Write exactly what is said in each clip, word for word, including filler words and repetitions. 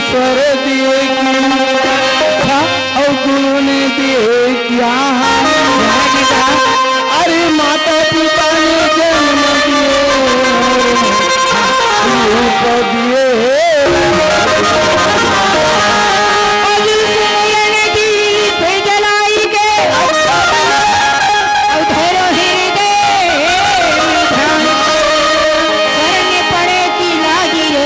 Sir दिए की, अच्छा, और गुरु ने दिए क्या? अरे माता पिता ने जन्म दिए, रूप दिए। अजी सुनयन दीप जलाई के, अउर धरो हृदय ध्यान। शरण पड़े की लागी रे।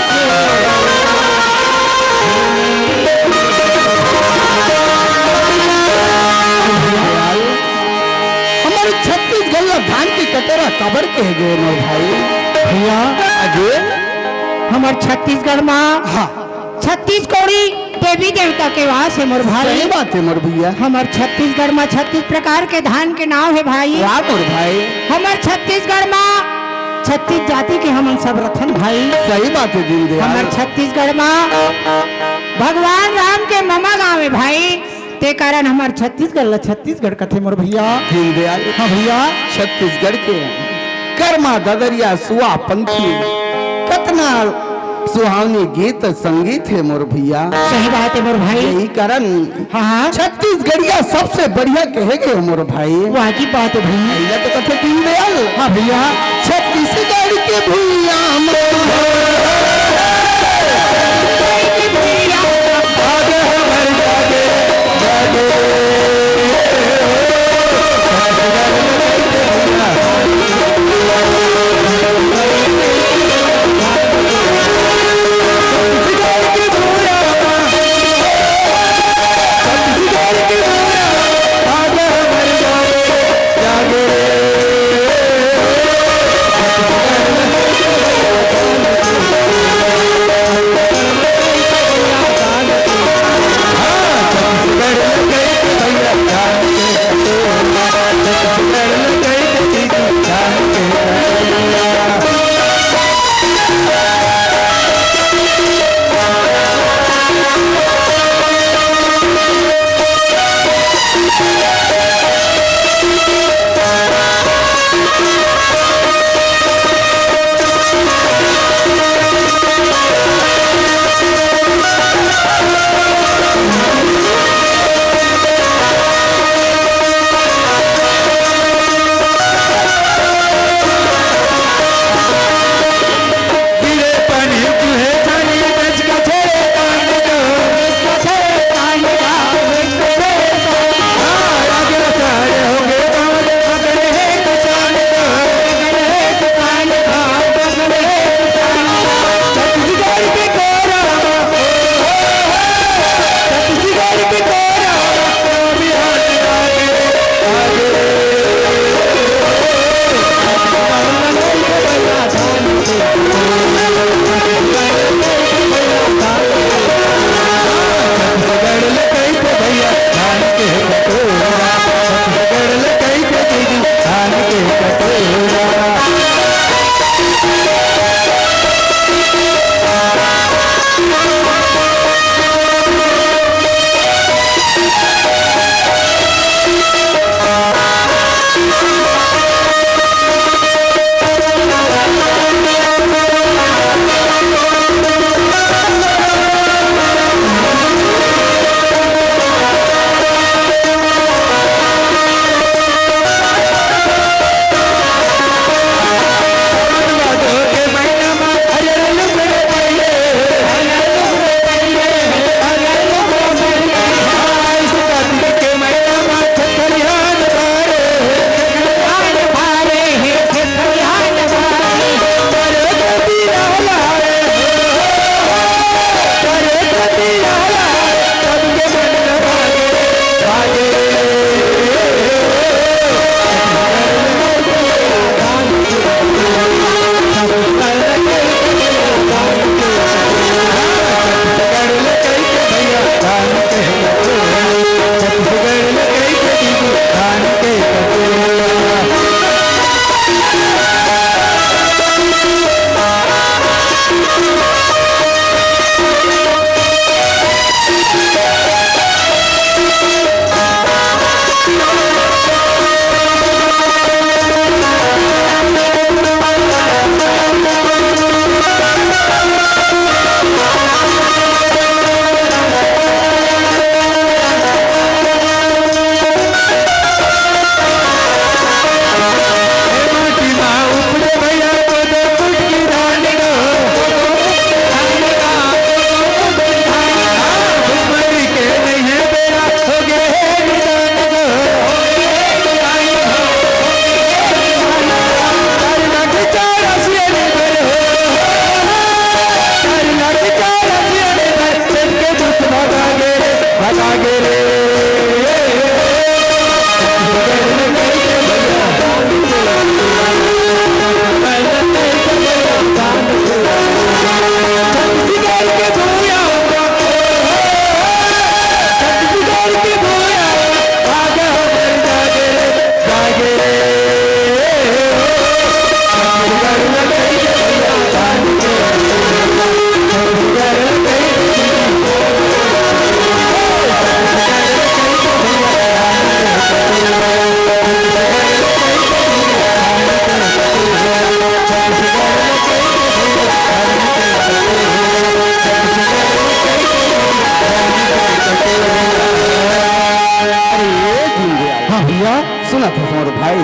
हमर छत्तीसगढ़ ला धान के कटोरा काबर कहे गे मोर भाई? भैया, अगे? हमर छत्तीसगढ़ मा हाँ। छत्तीस कोड़ी देवी देवता के वास हे मोर भाई। सही बात हे मोर भैया। हमर छत्तीसगढ़ मा छत्तीस प्रकार के धान के नाव हे भाई। वाह मोर भाई। हमर छत्तीसगढ़ मा छत्तीस जाति के हमन सब रथन भाई। सही बात हे दीनदयाल। हमर छत्तीसगढ़ मा भगवान राम के ममा गाँव हे भाई। ते कारण हमर छत्तीसगढ़ ला छत्तीसगढ़ कथे मोर भैया। दीनदयाल। हाँ भैया। छत्तीसगढ़ के करमा ददरिया सुआ पंखी, कतना सुहावनी गीत संगीत हे मोर भैया। सही बात हे मोर भाई। यही कारण हाँ, हाँ। छत्तीसगढ़िया सबसे बढ़िया कहे गे मोर भाई। वाजिब बात हे भैया। भैया तो कथे दीनदयाल। हाँ भैया। छत्तीसगढ़ के भुइयां में मोर भाई,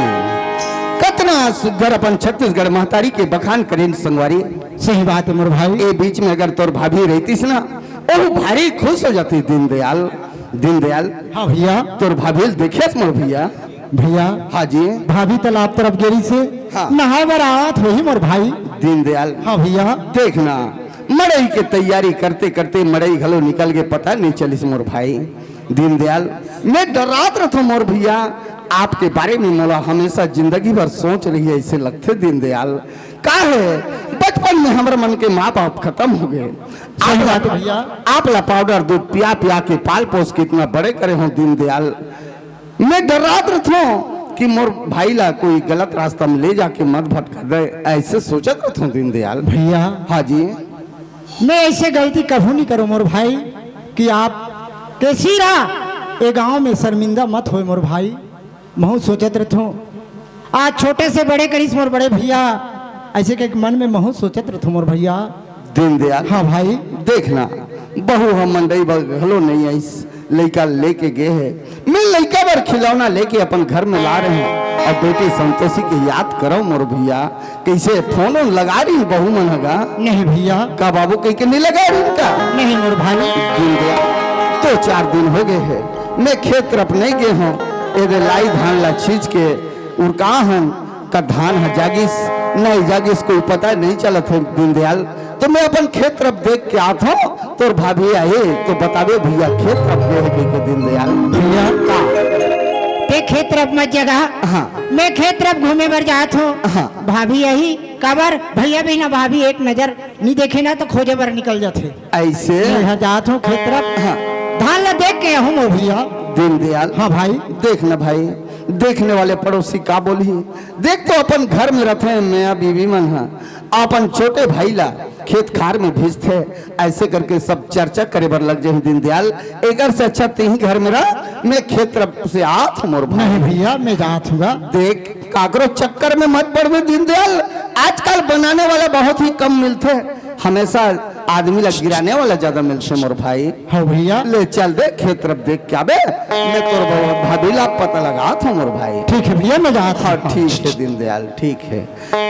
कतना सुघर अपन छत्तीसगढ़ महतारी के बखान करेन संगवारी। सही बात है मोर भाई। ए बीच में अगर तोर भाभी रहतीस ना, ओहू भारी खुश हो जाती। दीनदयाल, दीनदयाल। हाँ भैया। तोर भाभी ल देखेस मोर भैया। भैया। हाँ जी। भाभी तालाब तरफ गेरी से हाँ। नहाए बर आवत होही मोर भाई। दीनदयाल। हाँ भैया। देखना, मड़ई के तैयारी करते करते मड़ई घलो निकल के पता नहीं चलिस मोर भाई। दीनदयाल, मैं डरात रथों मोर भैया, आपके बारे में मोला हमेशा जिंदगी भर सोच रही है, ऐसे लगथे दीनदयाल। का है, बचपन में हमर मन के माँ बाप खत्म हो गए। सही आप बात है भैया। आप ला पाउडर दूध पिया पिया के पाल पोस के इतना बड़े करे हों दीनदयाल। मैं डरात रथों कि मोर भाई ला कोई गलत रास्ता में ले जाके मत भटका दे, ऐसे सोचत रथों दीनदयाल। भैया। हाँ जी। मैं ऐसे गलती कभू नहीं करूँ मोर भाई, कि आप के सिरा ए गांव में शर्मिंदा मत होए मोर भाई। महू सोचत रथों, आज छोटे से बड़े करिस मोर बड़े भैया, ऐसे के मन में महू सोचत रथों मोर भैया। दीनदयाल। हाँ भाई। देखना, बहू हम मंडई बर घलो नहीं आइस, लइका लेके गे हे। मैं लइका बर खिलौना लेके अपन घर में ला रहे हूँ। अब बेटी संतोषी के याद करो मोर भैया, कैसे फोन उन लगा रही बहू मन हगा। नहीं भैया। का बाबू कह के नहीं लगा रही का? नहीं मोर भाई। दीनदयाल, दो चार दिन हो गए हैं, मैं खेत तरफ नहीं गए हूँ। एदे लाई धान ला छींच के उरका हूँ, का धान ह जागिस नहीं जागिस कोई पता नहीं चलत है दीनदयाल। तो मैं अपन खेत तरफ देख के आत हूँ, तोर भाभी आए तो बतावे भैया खेत तरफ गए है कह के दीनदयाल। भैया। का? ते खेत तरफ मत जगह। हाँ। मैं खेत तरफ घूमे बर जात हूँ। हाँ। भाभी आही, काबर भैया भी ना भाभी एक नजर नहीं देखे ना तो खोजे बर निकल जाथे। ऐसे? मैं यहाँ जात हूँ खेत तरफ। हाँ। धान ला देख के आहूँ मोर भैया। दीनदयाल। हाँ भाई। देख ना भाई, देखने वाले पड़ोसी का बोलही, देख तो अपन घर में रथे मियाँ बीवी मन ह, अपन छोटे भाई ला खेत खार में भेजथे, ऐसे करके सब चर्चा करे बर लग जाही दीनदयाल। एकर से अच्छा तेही घर में रह, मैं खेत तरफ से आत हूँ मोर भाई। नहीं भैया, मैं जात हूँ गा। देख, काकरो चक्कर में मत पड़बे दीनदयाल, आजकल बनाने वाला बहुत ही कम मिलथे, हमेशा आदमी ला गिराने वाला ज्यादा मिलथे मोर भाई। हाँ भैया। ले चल दे खेत तरफ देख के आबे, मैं तोर भाभी ला पता लगात हूँ मोर भाई। ठीक है भैया, मैं जात हूँ। हाँ, ठीक है दीनदयाल, ठीक है।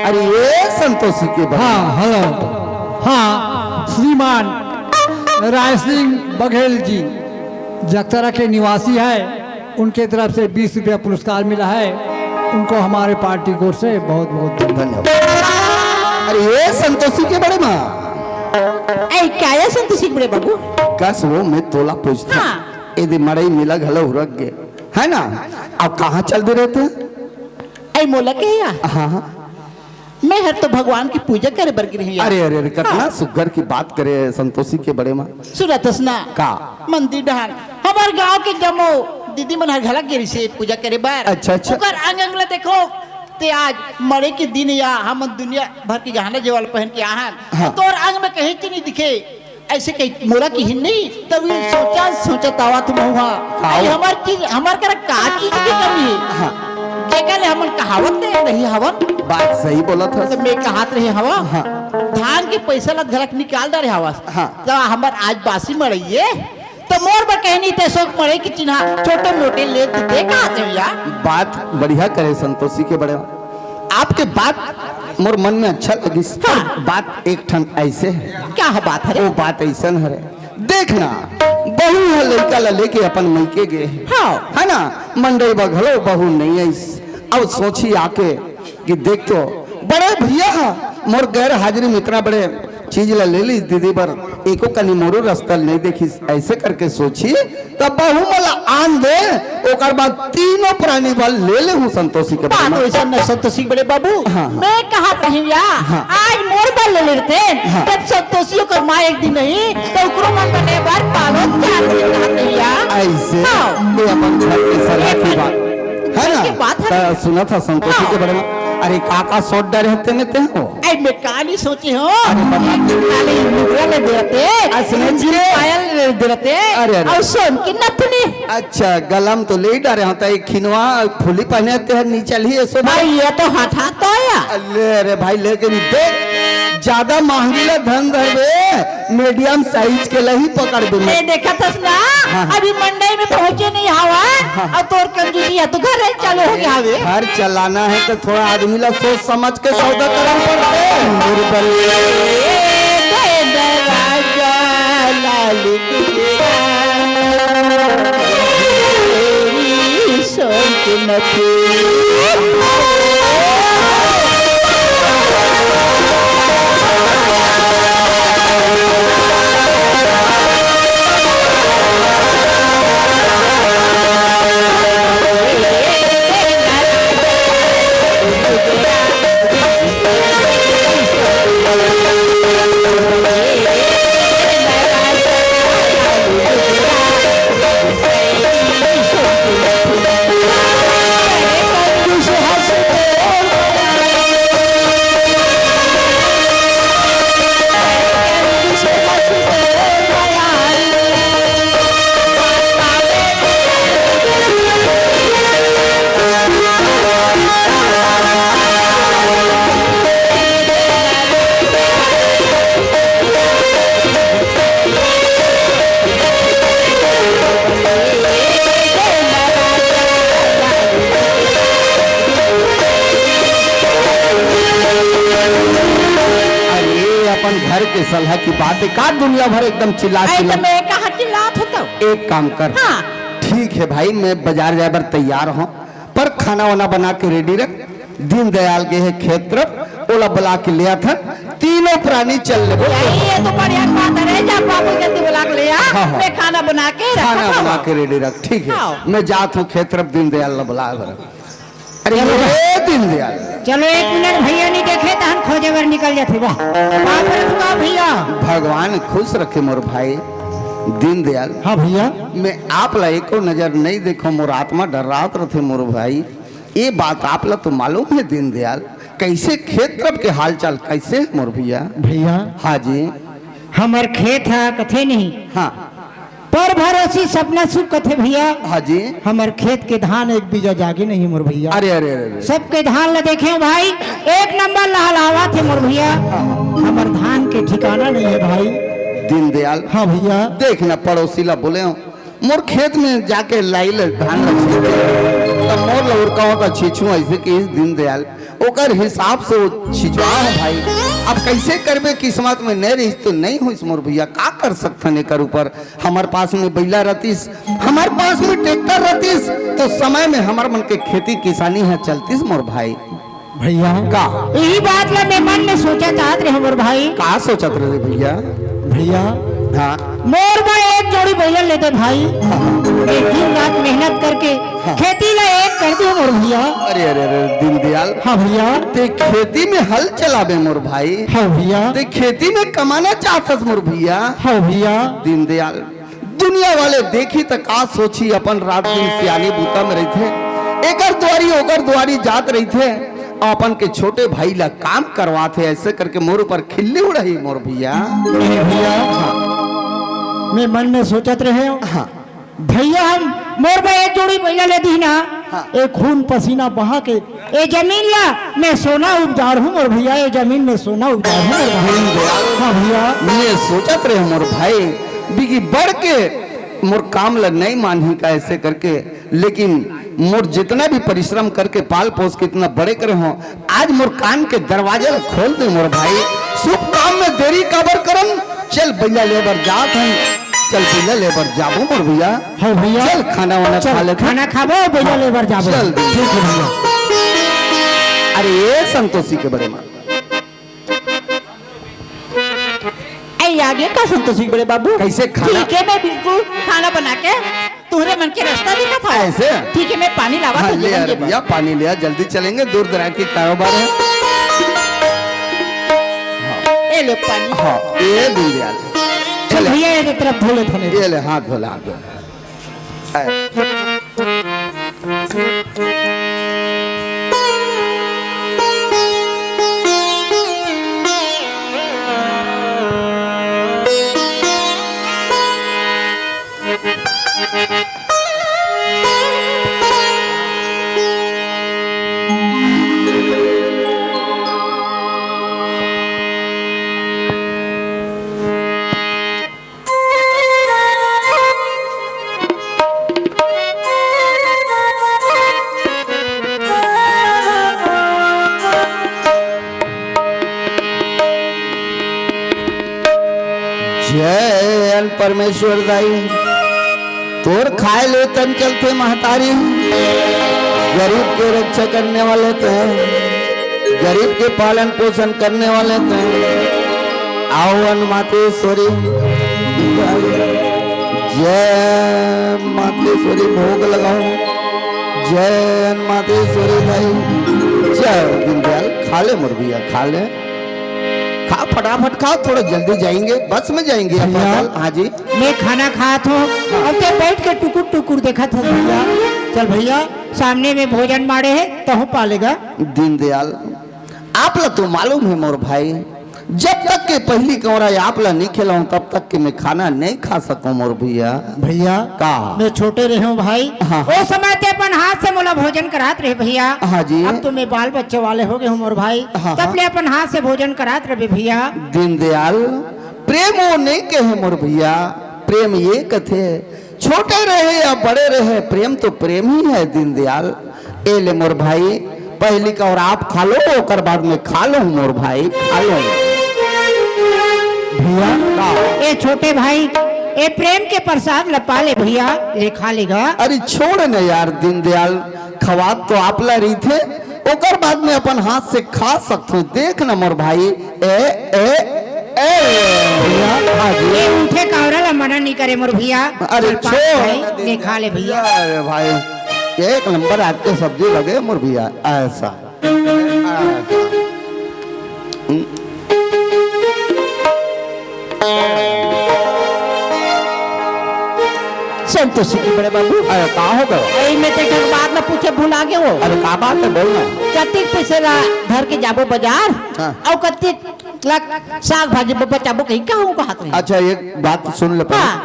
अरे ये संतोषी के बड़े। हाँ, हेलो। हाँ, श्रीमान राय सिंह बघेल जी जगतरा के निवासी है, उनके तरफ से बीस रुपया पुरस्कार मिला है, उनको हमारे पार्टी की ओर से बहुत बहुत धन्यवाद। धन्यवाद। अरे ये संतोषी के बड़े माँ। ऐ, क्या है संतोषी के बड़े बाबू? कस वो मैं तोला पूछता। हाँ। ए दे मड़ई मिला घलो हुरक गे, है ना? अब कहाँ चल दे रहते हैं? ऐ मोला के या? हाँ, हाँ। मैं हर तो भगवान की पूजा करे बर गिरी हूँ यार। अरे, अरे, अरे, कतना हाँ। सुग्घर की बात करे संतोषी के बड़े माँ। सुनत हस ना? का? मंदिर डहान। हमार गांव के जम्मो दीदी मन हर घलक गिरी से पूजा करे बर। अच्छा, अच्छा। ओकर अंग अंग ला देखो, ते आज मरे के दिन या हम दुनिया भर के गहना जेवर पहन के आहन। हाँ। तोर अंग में कहीं चीज नहीं दिखे। ऐसे कही मोला किहिन नहीं, तब ये सोचा, सोचा तावा तुम हुआ। आओ। अरे हमार चीज, हमार करा का चीज की कमी है? हाँ। जेकर ले हमन कहावत नहीं रही हवन। बात सही बोलत हस। तो मैं कहात रही हवा। हाँ। धान के पैसा ला घलक निकाल डारे हवस। हाँ। तो हमार आज बासी मड़ई है। तो मोर बर कहनी ते सोक मड़ई की चिन्हा छोटे मोटे ले दे कहात रही यार। बात बढ़िया करे संतोषी के बड़े। आपके बात मोर मन में अच्छा लगिस। हाँ। बात एक ठन ऐसे है। क्या है बात है रे? वो बात ऐसन है रे। देखना, बहू ह लइका ला लेके अपन मइके गे हे। हाँ। है ना? मंडई बर घलो बहू नहीं आइस। अब सोची आके कि देख तो, बड़े भैया ह मोर गैर हाजिरी में इतना बड़े चीज ला ले ली दीदी बर, एको कनी मोरू रस्ता नहीं देखिस, ऐसे करके सोची। तब बहू मोला आन दे, ओकर बाद तीनों प्राणी बल ले ले हूँ संतोषी के बात बड़े। वैसा न संतोषी के बड़े बाबू। हाँ, हाँ। मैं कहा कहिया, हाँ। आज मोर बल ले लेते, हाँ। तब संतोषी ओकर माँ एक दिन नहीं, तो ओकरो मन बने बार पालो चार दिन कहा कहिया। ऐसे हाँ। ये अपन घर के सलाह की बात, है ना? की बात है। तो सुना था संतोषी हाँ। के बड़े में, अरे काका सोट डरे हते में ते हो। ऐ मैं का नहीं सोचे हो? अरे बाबा। एक दिन काले मुद्रा ले देते, असली एक दिन के। पायल ले देते, अरे, अरे। और सोन की नथनी। अच्छा, गला में तो ले ही डारे होता है, खिनवा फुली पहने ते हैं, नीचे ही ऐसो भाई, ये तो हठा तो आया। ले रे भाई, लेकिन देख, ज्यादा महंगी ला धन धरबे, medium size के ला ही पकड़ दे। ये देखा थस ना, हाँ, हाँ। अभी मंडई में पहुंचे नहीं हवा, अउ तोर कंजूसी ह तो घर चालू हो गया हवे। घर चलाना हे तो थोड़ा आदमी ला सोच समझ के सौदा करन पड़थे। दुर्बल राजा लाल के सोच मत। अरे, अपन घर के सलाह की बात हे, का दुनिया भर एकदम चिल्ला अरे, चिल्ला। तो मैं कहाँ चिल्लात होता हूँ? एक काम कर। हाँ। ठीक है भाई, मैं बाजार जाए बर तैयार हूँ, पर खाना वाना बना के रेडी रख। दीनदयाल गे हे खेत तरफ, ओला बुला के ले आथन, तीनों प्राणी चल लेबो। यही ये तो बढ़िया बात है रे, जा बाबू जल्दी बुला के ले आ, हाँ, हाँ। मैं खाना बना के खाना रखा बना हूँ। के रेडी रख, ठीक है। हाँ। मैं जात हूँ खेत तरफ, दीनदयाल ला बुला बर। अरे चलो। ये दीनदयाल। चलो एक मिनट भैया नहीं देखे तहन खोजे बर निकल जाथे। वाह, बाप रे, वाह भैया। भगवान खुश रखे मोर भाई दीनदयाल। हाँ भैया। मैं आप ला एको नजर नहीं देखो, मोर आत्मा डर्रात रथे मोर भाई। ये बात आप ला तो मालूम है दीनदयाल, कैसे खेत तरफ के हालचाल कैसे है मोर भैया? भैया। हाँ जी। हमर खेत ह कथे नहीं। हाँ। पर भरोसी सपना सुख कथे भैया। हाँ जी। हमर खेत के धान एक बीजा जागे नहीं मोर भैया। अरे, अरे, अरे, अरे। सबके धान ला देखे हो भाई, एक नंबर लहलहावत हे मोर भैया। हाँ। हमर धान के ठिकाना नहीं है भाई। दीनदयाल। हाँ भैया। देख ना, पड़ोसी ला बोले हो, मोर खेत में जाके लाई ले धान ल छींचे, त मोर ल उरकाओ त छींचू, ऐसे कि इस दीनदयाल ओकर हिसाब से वो छिंचवा है भाई। अब कैसे करबे, किस्मत में नहीं रहिस तो नहीं होइस मोर भैया, का कर सकथन एकर ऊपर। हमर पास में बैला रहतिस, हमर पास में ट्रैक्टर रहतिस, तो समय में हमर मन के खेती किसानी ह चलतिस मोर भाई। भैया। का? यही बात ला मैं मन में सोचत आत रहे मोर भाई। का सोचत रहे भैया? भैया। हाँ। मोर बर एक जोड़ी बैला ले दे भाई। हाँ। मैं दिन रात मेहनत करके हाँ। खेती ला एक कर दूं मोर भैया। अरे, अरे, अरे, दीनदयाल। हाँ भैया। ते खेती में हल चलाबे मोर भाई। हाँ भैया। ते खेती में कमाना चाहतस मोर भैया। हाँ भैया। दीनदयाल, दुनिया वाले देखी त का सोची, अपन रात दिन सियानी बूता में रहिथे, एकर दुआरी ओकर दुआरी जात रहिथे, अपन के छोटे भाई ला काम करवाथे, ऐसे करके मोर ऊपर खिल्ली उड़ही मोर भैया। नहीं भैया, हाँ। मैं मन में सोचत रहे हूँ। हाँ। भैया हम मोर बर एक जोड़ी बैला ले दी ना, हाँ। ए खून पसीना बहा के ए जमीन ला मैं सोना उपजार हूँ मोर भैया, ए जमीन में सोना उपजार हूँ मोर भैया। हाँ भैया। मैं सोचत रहे मोर भाई, बिगी बढ़ के मोर काम ला नहीं मानही का ऐसे करके, लेकिन मोर जितना भी परिश्रम करके पाल पोस के इतना बड़े करे हो, आज मोर कान के दरवाजा ला खोल दे मोर भाई। शुभ काम में देरी काबर करन, चल बैला ले बर जात हन, चल बैला ले बर जाबो मोर भैया। हाँ भैया। चल खाना वाना चल, खा लेते। खाना खाबो, बैला हाँ, ले बर जाबो। चल दे। ठीक है भैया। अरे ये संतोषी के बड़े माँ। ए, आगे का संतोषी बड़े बाबू? कैसे खाना? ठीक है, मैं बिल्कुल खाना बना के तुहरे मन के रास्ता दिखा था। ऐसे? ठीक है, मैं पानी लावा हाँ, था ले जीवन यार के भैया, पानी ले आ, जल्दी चलेंगे, दूर दराज के कारोबार है। हाँ। ए लो पानी। हाँ, ये दीनदयाल। चल चले। भैया, ये तरफ धो ले थाने। ये ले, हाथ धो ले, हाथ धो ले। परमेश्वर दाई, तोर खाए ले तन चलथे महतारी। गरीब के रक्षा करने वाले तैं, गरीब के पालन पोषण करने वाले तैं। आओ अनमातेश्वरी, जय मातेश्वरी, भोग लगाओ। जय अनमातेश्वरी दाई, जय दीनदयाल। खा ले मोर भैया, खा ले, खा, फटाफट खा, थोड़ा जल्दी जाएंगे, बस में जाएंगे भैया, अस्पताल। हाँ जी। मैं खाना खात हूँ, अब ते बैठ के टुकुर टुकुर देखत हस भैया। चल भैया, सामने में भोजन माड़े हे, तहूँ पा लेगा। दीनदयाल, आप ला तो मालूम है मोर भाई, जब तक के पहली कौरा आप ला नहीं खिलाऊं, तब तक के मैं खाना नहीं खा सकूं मोर भैया। भैया, का? मैं छोटे रहे हूँ भाई, हाँ, हाँ। ओ समय ते अपन हाथ से मोला भोजन करात रहे भैया। हाँ जी। अब तो मैं बाल बच्चे वाले हो गए हूँ मोर भाई, हाँ, तब हाँ। ले अपन हाथ से भोजन करात रहे भैया। दीनदयाल, प्रेम वो नहीं कहे मोर भैया, प्रेम ये कथे, छोटे रहे या बड़े रहे, प्रेम तो प्रेम ही है दीनदयाल। ए ले मोर भाई, पहली कौर आप खा लो, ओकर बाद में खा लो मोर भाई, खा लो। भैया, का? ए छोटे भाई, ए प्रेम के प्रसाद ल पा ले भैया, ले खा लेगा। अरे छोड़ न यार दीनदयाल, खवात तो आप ला रहिथे, ओकर बाद में अपन हाथ से खा सकथो। देख न मोर भाई, ए, ए, ए, भैया, हाँ जी। ए उठे कावरा ला मना नहीं करे मोर भैया। अरे चल, पा छोड़। भाई, ले खा ले भैया। अरे भाई, एक नंबर आज के सब्जी लगे मोर भैया, ऐसा। संतोषी के बड़े बाबू। अरे, का हो गया? अरे, मैं तेरे बात ना पूछे भुला गए हो। अरे, का बात है, बोल ना। कतिक पैसे ला धर के जाबो बाजार, हाँ। और कतिक ला साग भाजी ब-, बचाबो कहीं, का हूँ कहत रही? अच्छा, एक बात सुन ले पहले। हाँ।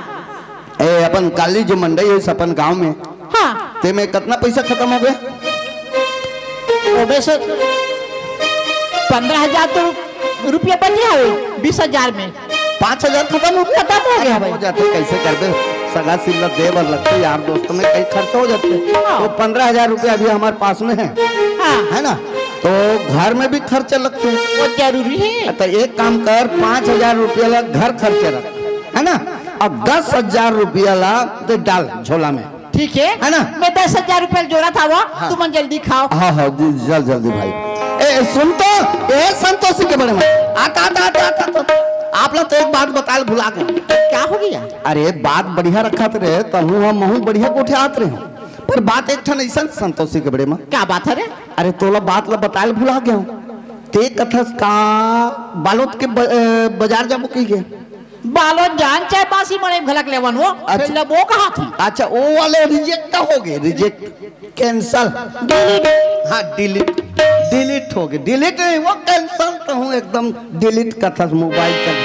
ए, अपन काली जो मंडई है अपन गांव में, हाँ। ते में कितना पैसा खत्म हो गया? ओबे से पन्द्रह हजार तो रुपया बचे हवे बीस हजार में। पाँच हजार खत्म हो गया? खत्म हो गया भाई। हो जाते, कैसे कर दे? सगा सिल्ला दे बर लगते, यार दोस्त में कई खर्च हो जाते। हाँ। तो पन्द्रह हजार रुपया अभी हमारे पास में है, हाँ। है ना? तो घर में भी खर्चे लगते हैं। वो जरूरी है। तो एक काम कर, पाँच हजार रुपया ला घर खर्चे रख, है ना? और दस हजार रुपया ला दे डाल झोला में। ठीक है, है ना? मैं दस हजार रुपया जोड़ा था वो, हाँ। तुम जल्दी खाओ। हाँ, हाँ, जी, जल-, जल्दी भाई। ए, सुन तो, ए, संतोषी के बड़े में। आता, आता, आता, आता, आता। आप लोग तो एक बात बताल भुला गए। क्या हो गया? अरे, बात बढ़िया रखत रहे, तहूँ हम महूँ बढ़िया गोठे आत रहे। पर बात एक ठन ऐसा संतोषी के बड़े में। क्या बात है रे? अरे, तोला बात ला बताल भुला गया हूँ। ते कथस का बालोद के ब-, अ, बाजार जाबो कही के? बालोद जान चाहे बासी मड़ई घलक लेवन हो, अच्छा। फिर लेबो कहाँ थी? अच्छा, वो वाले रिजेक्ट हो गए, रिजेक्ट, कैंसिल। डिलीट। हाँ, डिलीट, डिलीट हो गए, डिलीट नहीं, वो कैंसिल तो हूँ एकदम, डिलीट कथस मोबाइल कर।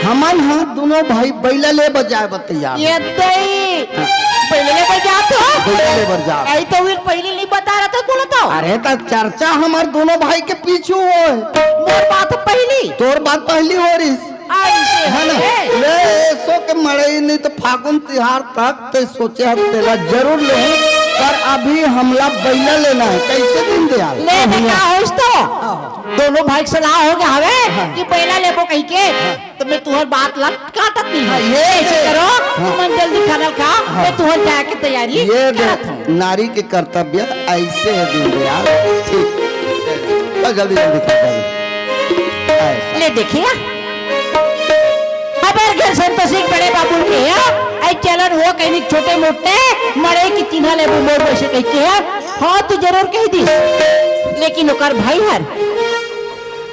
हमन हाँ दोनों भाई बैला ले बजाए बर तैयार ये हैं। दई, हाँ। बैला ले बजात हो? बैला ले बजा। आई तो फिर पहली नहीं बता रहा था, बोला तो। अरे, तो चर्चा हमार दोनों भाई के पीछू हो। मोर बात पहली। तोर बात पहली हो रही। ऐसे है ना? है। ले, एसो के मड़ई नहीं तो फागुन तिहार तक ते सोचे हस तेला जरूर लेहूं, पर अभी हमला बैला लेना है। कैसे दीनदयाल? ले, तो भैया। का होइस तो? आहो। दोनों भाई के सलाह हो गया हवे हाँ। कि बैला लेबो कही के, हाँ। तो मैं तुहर बात ला काटत नहीं हूँ। हाँ, ये ऐसे दे। करो, हाँ। तुमन जल्दी खाना खा, हाँ। मैं तुहर जाए के तैयारी ये दे, करत हूँ। नारी के कर्तव्य ऐसे है दीनदयाल। ठीक। तो जल्दी, जल्दी खा, जल्दी। ऐसा। ले देखिया, हमार घर संतोषी के बड़े बाबू के है, ऐ चलन हो कहीं छोटे मोटे मड़ई के चिन्हा ले मोर वैसे कह के है, हाँ तू जरूर कह दी, लेकिन ओकर भाई हर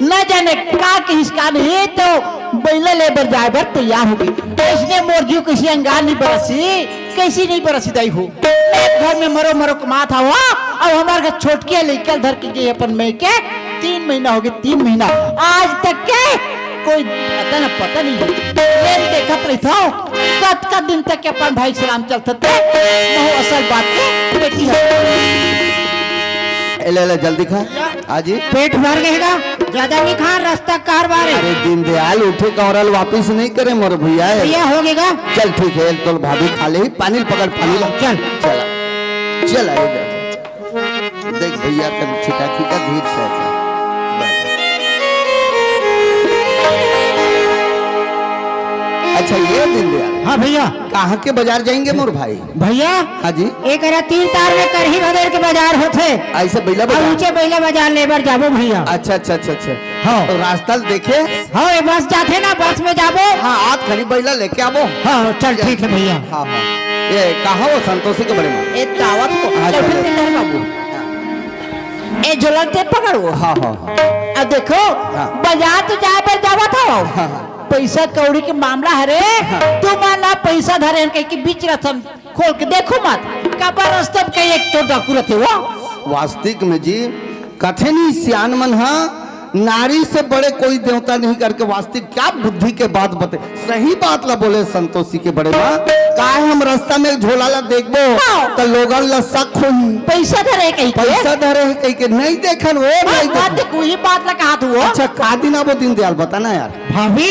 न जाने का कहिस का नहीं, तो बैला ले बर जाए बर तैयार हो गई। तो इसने मोर जीव किसी अंगार नहीं बरसी, कैसी नहीं बरसी दाई हो। एक घर में मरो मरो कमात हवा, अब हमार घर छोटकी है, लइका धर के गई अपन मैं के, तीन महीना हो गए, तीन महीना आज तक के कोई पता ना, पता नहीं है। प्रेम देखत रही था, कतका दिन तक के अपन भाई सलाम चलत थे, महू असल बात के बेटी है। ए, ले, ले, जल्दी खा। हाँ जी। पेट भर गएगा, ज्यादा नहीं खा, रास्ता कारबार है। अरे दीनदयाल उठे का औरल वापिस नहीं करे मोर भैया है। भैया हो गएगा। चल ठीक है, तो भाभी खा ले, पानी पकड़, पानी ला। चल। चला। चला, इधर। देख भैया, कर छिटा खींचा धीर से ऐसा। बस। अच्छा, ये दीनदयाल। हाँ भैया। कहाँ के बाजार जाएंगे मोर भाई? भैया, हाँ जी। एक अरा तीर तार में करही भदेर के बाजार होथे। ऐसे बैला और बाजार? ऊंचे बैला बाजार लेबर जाबो भैया। अच्छा, अच्छा, अच्छा, अच्छा। हाँ। तो रास्ता ल देखे? हाँ, ये बस जाथे ना, बस में जाबो। हाँ, आप खड़ी बैला लेके आबो। हाँ, चल, ठीक है भैया। हाँ, हाँ। ये कहाँ हो संतोषी के बड़े में? ए, दावत हो। हाँ, लड्डू दावत। पिंदर बाबू। ए, झोला ते पकड़ो। हाँ, हाँ, हाँ। अब देखो, हाँ। बाजार तो जाए बर जावत हो। हाँ, हाँ। पैसा कौड़ी के मामला हरे, हाँ। तुमन ला पैसा धरे हन कहिके बीच रस्ता म खोल के देखो मत, काबर रस्ता म कहीं एक तो डाकू रथे वो। वास्तविक में जी, कथे नहीं सियान मन हा, नारी से बड़े कोई देवता नहीं करके वास्तविक क्या बुद्धि के बात बते। सही बात ला बोले संतोषी के बड़े माँ, काहे हम रस्ता में झोला ला देखबो, हाँ। तो लोगन ला शक होही। पैसा धरे कहिके। पैसा धरे है कहिके, नहीं देखन वो, हाँ, नहीं बात देखन। देख, वही बात ला कहा तू वो। अच्छा, का दिन आबो दीनदयाल, बताना यार। भाभी,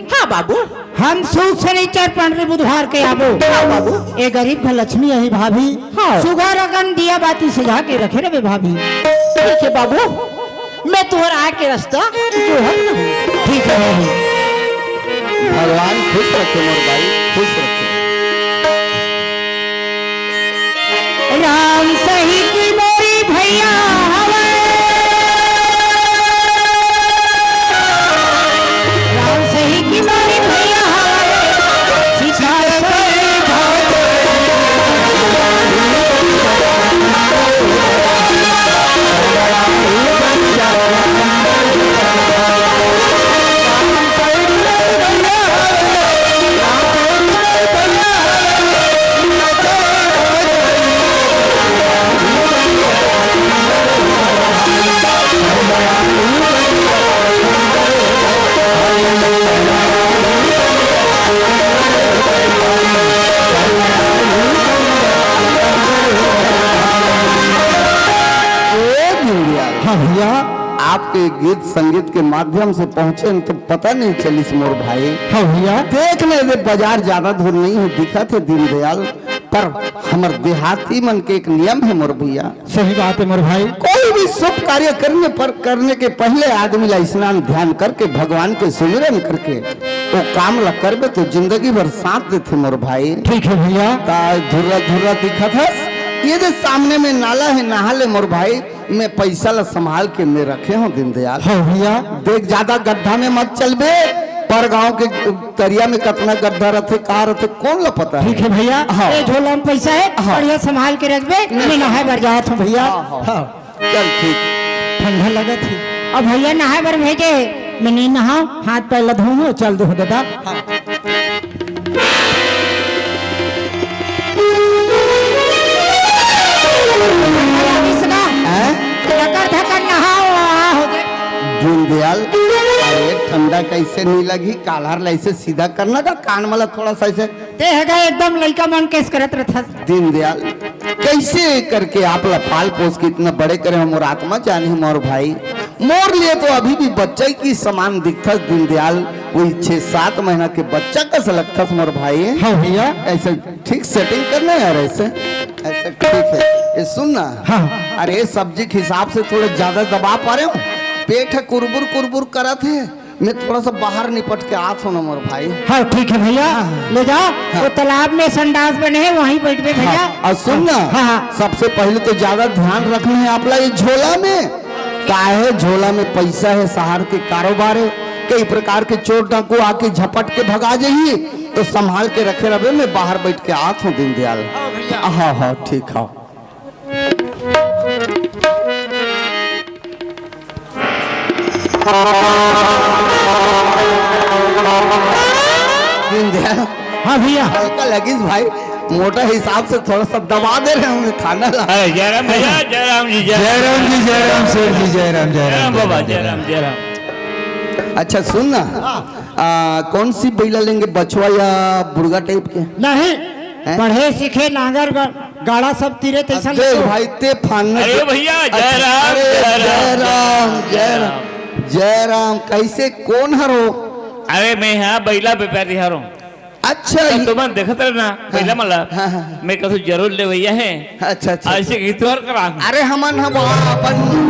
हाँ बाबू। हम सुख शनिचर पंडरी बुधवार के आबो। हाँ बाबू। ए गरीब घर लक्ष्मी आही भाभी। हाँ। सुघर अकन दिया बाती सजा के रखे रहे भाभी। ठीक है बाबू, मैं तुहर आके रस्ता जोहत रहूं। ठीक है भाभी। भगवान खुश रखे मोर भाई, खुश रखे। राम सही की मोरी भैया हवे। राम सही की मोरी भैया हवे। सीता सही भाव ए दीनदयाल। हाँ भैया। आपके गीत संगीत के माध्यम से पहुंचे न तो पता नहीं चलिस मोर भाई। हाँ भैया। देख ले रे, बाजार ज्यादा दूर नहीं है, दिखत है दीनदयाल, पर हमर देहाती मन के एक नियम है मोर भैया। सही बात है मोर भाई। कोई भी शुभ कार्य करने पर, करने के पहले आदमी ला स्नान ध्यान करके, भगवान के सुमिरन करके वो काम ला करबे तो जिंदगी भर साथ देथे मोर भाई। ठीक है भैया। का धुर्रा धुर्रा दिखत हस? ये दे सामने में नाला है, नहा ले मोर भाई। मैं पैसा ला संभाल के मैं रखे हूँ दीनदयाल। हाँ भैया। देख, ज्यादा गड्ढा में मत चलबे, पर गांव के तरिया में कतना गड्ढा रथे, का रथे, कौन ला पता है? ठीक है भैया, हाँ। ए झोला में पैसा है, हाँ। बढ़िया संभाल के रखबे, मैं नहाए बर जात हूँ भैया। हाँ, हाँ। हाँ। चल ठीक। ठंडा लगत है। अब भैया नहाए बर भेजे, मैं नहीं नहाओ, हाथ पैर ला धोऊं, चल दो दादा। हाँ। हैं? धकर धकर नहाओ, आ हो गए। दीनदयाल, अरे ठंडा कैसे नहीं लगी? कालर ला ऐसे सीधा करना का, कान वाला थोड़ा सा ऐसे। ते है गा एकदम लइका मन केस करत रथस। दीनदयाल, कैसे करके आप ला पाल पोस के इतना बड़े करे हो, मोर आत्मा जाने हो मोर भाई। मोर लिए तो अभी भी बच्चा ही की समान दिखथस दीनदयाल, वही छह सात महीना के बच्चा कस लगथस मोर भाई। हाँ भैया। ऐसे ठीक सेटिंग करना यार, ऐसे, ऐसे ठीक है। ये सुन ना। हाँ। अरे सब्जी के हिसाब से थोड़ा ज्यादा दबा पा रहे हो, पेट है कुरबुर कुरबुर करत है। मैं थोड़ा सा बाहर निपट के आत हूँ ना मोर भाई। हाँ, ठीक है भैया, हाँ। ले जाओ। हाँ। वो तालाब में संडास बने हैं, वहीं बैठ पे भैया। हाँ, और सुन ना, हाँ, हाँ। सबसे पहले तो ज्यादा ध्यान रखना है आप ला ये झोला में। काहे झोला में पैसा है, शहर के कारोबार है, कई प्रकार के चोर डाकू आके झपट के भगा जाइए, तो संभाल के रखे रहे। मैं बाहर बैठ के आत हूँ दीनदयाल। हाँ भैया। हाँ, हाँ, ठीक है। दीनदयाल। हाँ भैया। हल्का लगिस भाई, मोटा हिसाब से थोड़ा सा दबा दे रहे होंगे खाना ला। अरे जयराम भैया, जयराम जी, जय जयराम जी, जयराम सेठ जी, जयराम, जयराम, जयराम बाबा, जयराम, जयराम, जयराम। जयराम। अच्छा सुन ना, हाँ। आ, कौन सी बैला लेंगे, बछवा या बुर्गा टाइप के? नहीं, हैं? पढ़े सीखे नांगर ग-, गाड़ा सब तीरे तैसा अबे लेते हो। भाई ते फान अरे भैया, अच्छा, जयराम, अरे जयराम, जयराम, जयराम, जयराम, कैसे, कौन हरो? अरे मैं यहाँ बैला व्यापारी हरो। अच्छा, तो ये तुमन देखत रहे ना, हाँ, बैला मला, हाँ, हाँ, हाँ। मैं कसो जरूर लेवैया है। अच्छा, अच्छा, ऐसे अच्छा। इतवार करा। अरे हमन ह वहाँ अपन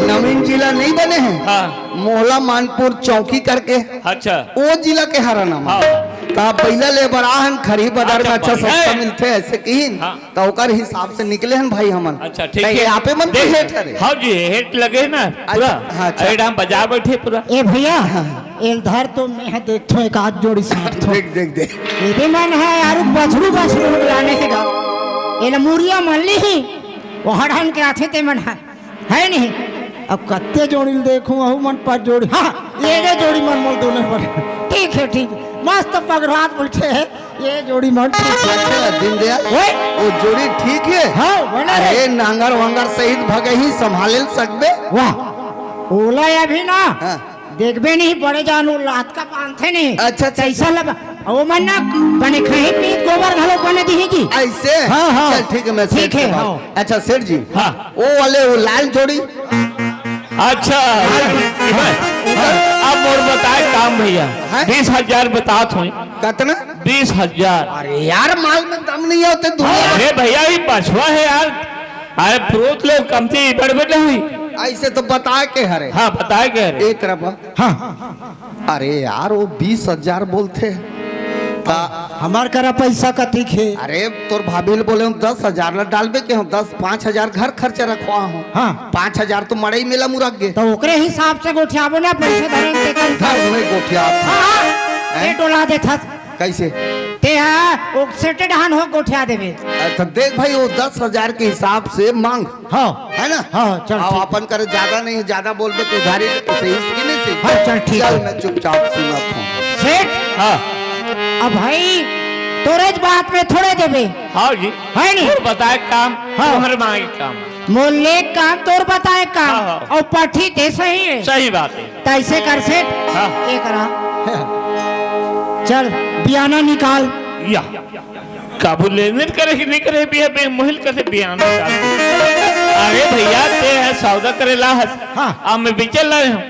नवीन जिला नहीं बने हैं, हाँ। मोहला मानपुर चौकी करके। अच्छा। वो जिला के हरा नाम। हाँ। त बइला ले बर आहन, खरही बजार में अच्छा, अच्छा सस्ता मिलथे, ऐसे किहिन। हाँ। त ओकर हिसाब से निकले हन भाई हमन। अच्छा, ठीक हे। आपे मन के हेठ हरे? हाँ जी, हेठ लगे हे ना पूरा। अच्छा, हाँ, अच्छा। अरे, हम बजार बैठे पूरा। ए भइया, हाँ। एल धर तो मैं ह देखथों, एक आध जोड़ी साटथों। देख, देख, देख। एदे मन ह यार, बछरू, बछरू लाने हे गा। एला मुरिया मन ली ही, ओ हड़हन के आथे ते मन ह। हे नहीं? अब कत्ते जोड़ी ल देखूं, अहू मन पाँच जोड़ी। हाँ, एदे जोड़ी मन मोल दोने पड़े। ठीक हे, ठीक हे। मस्त पगरात बैठे हे। ए जोड़ी मन ठीक हे। अच्छा, दीनदयाल, ओए। ओ जोड़ी ठीक हे? हाँ, बने हे। अरे, नांगर वांगर सहित भगही संभाले ल सकबे? वाह, ओला अभी ना। हाँ। देखबे नहीं, बड़े जान ओ लात का बांधथे नहीं। अच्छा, अच्छा, तैसा अच्छा। लगा, ओ मन ना बने खाही पीत गोबर घलो बने दिही जी। ऐसे? हाँ, हाँ। चल, ठीक हे, मैं सेठ ठीक हे, से बात हाँ। अच्छा, सेठ जी। हाँ। ओ वाले, ओ लाल जोड़ी। अच्छा, हाँ। अब मोर बताए काम भइया। हैं? बीस हजार बतात हों। कतना? बीस हजार। अरे यार, माल में दम नहीं होते दुनिया में। अरे भइया, ये बछवा हे यार। अरे, पुरोत लोग कमती बड़बड़ नहीं हुई। ऐसे तो बताए के हरे। हाँ, बताए के हरे। एक तरफ। हाँ। अरे यार, ओ बीस हजार बोलथे। ता हमर करा पइसा कतिक हे? अरे, तोर भाभी ल बोले हंव दस हजार ला डालबे के हंव, दस, पाँच हजार घर खर्चा रखवा हंव। हाँ। पाँच हजार तो मड़ई मेला मुरक गे। त ओकरे हिसाब से गोठियाबो ना, पइसा धरे तेकर हिसाब। धर में गोठिया। हाँ, हाँ। हैं? ए डोला देथस। कइसे? ते हा, ओ सेटे डहान हो गोठिया देबे। अ, त देख भाई, ओ दस हजार के हिसाब से मांग। हाँ। हे ना? हाँ, चल, अब ठीक। अपन करे जादा नहीं हे, जादा बोलबे त उधारी ले तो सही, इसकी नहीं सही। हाँ, चल, ठीक चल, हे। मैं चुपचाप सुनत हंव। सेठ? हाँ। अब भाई, तोरेच बात में थोड़े देबे। हाँ जी। हे नहीं? तोर बताए काम, हाँ। तोहर मांगे काम। मोर ले काम, तोर बताए काम। हाँ, हाँ। अउ पट्ठी ते सही हे। सही बात हे। त अइसे कर सेठ, हाँ। ये करा। चल, बियाना निकाल। या। काबू लेन देन करे कि नहीं करे, बिया बे मोहिल कथे बियाना निकाल। अरे भइया, ते ह सौदा करे ला हस। हाँ। अब मैं बिचल रहे हंव।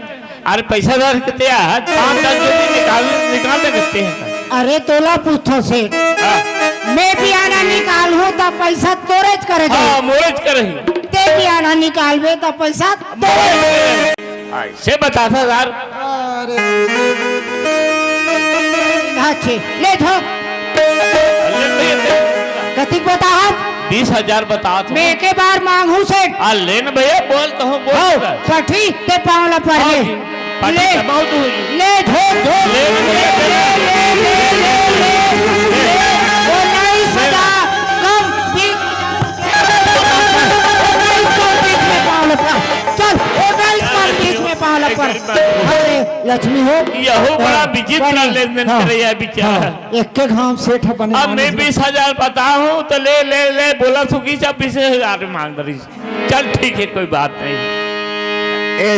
अरे पइसा धर के ते आ, पाँच दस जोड़ी निकाल, निकाल दे सकते हैं। अरे तोला पूछथंव सेठ। हाँ। मैं बियाना निकालहूं त पइसा तोरेच करे जाही। हाँ, मोरेच करे ही। ते बियाना निकालबे त पइसा तोरेच करे। अइसे बताथस यार। अरे। अच्छे, ले थो। ले भइया, ले। कतिक बताहस? बीस हजार बतात हों। मैं एके बार मांगहूं सेठ। आ, ले न भइया, बोल तो हूँ, बोल हाँ, तो। पट्ठी ते पाँव ला परे। हाँ जी, पट्ठी ले। त बहुत दूर। ले, झोंक, झोंक। ले, ले, ले, ले, ले, ले, ले, ले। उन्नीस हजार कम बीस। उन्नीस कम बीस में पाँव ला परे। चल, उन्नीस कम बीस में पाँव ला परे। अरे, लक्ष्मी हो। यहू बड़ा हाँ, विचित्र बड़ी। लेन देन हाँ, करे या बिचारा। हाँ, एक के घाम सेठ बने अब माने मैं जी। बीस हजार बताहूँ त ले, ले, ले, बोला सुखी सा बीस हजार मांग रही। चल ठीक हे, कोई बात नहीं।